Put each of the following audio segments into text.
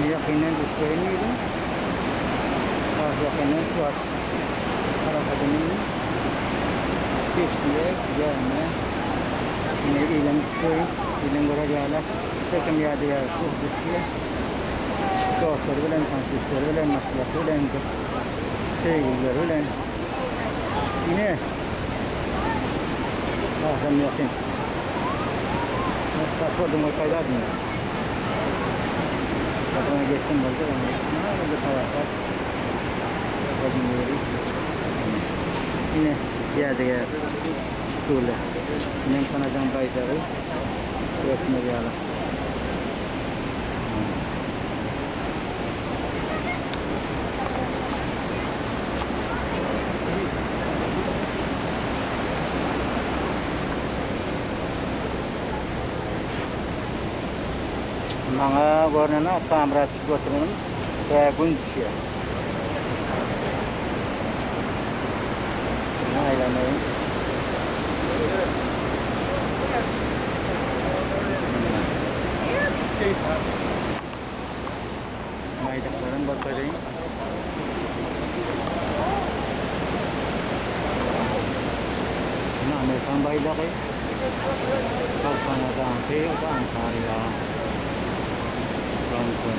Ýakyndan düşüreýin diýdim. Has ýakyndan şu wagt parahada mindim. Keşdiler, gämä. Ine ýylan düşüreýin. Ýylan görer ýaly. Her kim ýadygär şu düşýär. Dostlary bilen, tanyş-bilişleri bilen, maşgalasy bilen, söýgülileri bilen. Ine. Hasam ýakyn. Pasportym bolup gaýdardym. Patrona geçsem boljak ony. Mana boldy parahod. Parahodyň ýeri. Ine, ýadygär. Şule. Inem Kanadaň baýdagy. Görşüňiz ýaly. Maňa görnenok kamera düşüp oturynym tä gün düşýär. Ine aýlanaýyn. Baýdaklaram görkezeýin. Ine Amerikan baýdagy. Ol Kanadaňky, o-da Ontario. Toronto.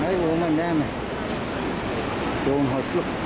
Aý, umuman näme? Göwünhoşluk.